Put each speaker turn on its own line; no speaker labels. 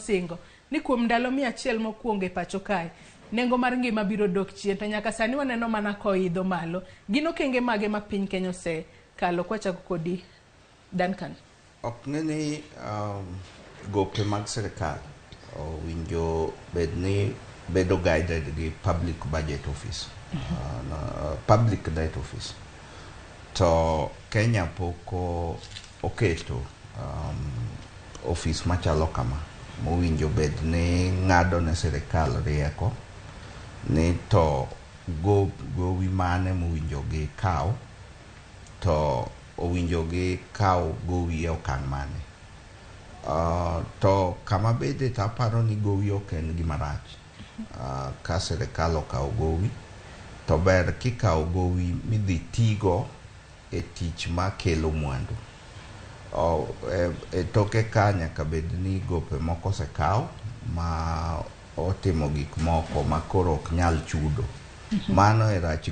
nosingo ni kuom ndalo 100 mokwongo e pacho kae, nengo mar ngima biro dok chien to nyaka sani waneno mana koidho malo. Gin okenge mage ma piny Kenya osekalo? Kwachako kodi Duncan.
Ok ng'e ni gope mag sirikal owinjo bed ni bedo guided gi public budget office, no, public debt office. To Kenya pok oketo ofis machalo kama mowinjo bed ni ng'ado ne sirikal rieko ni to gowi mane mowinjo gikaw to owinjo gikaw gowi e okang' mane. To kama bede to aparo ni gowi ok en gima rach. Ka sirikal okawo gowi to ber kikawo gowi midhi tigo e tich makelo mwandu. E toke ka nyaka bed ni gope moko osekaw ma otimo gik moko ma koro ok nyal chudo. Mano e rach.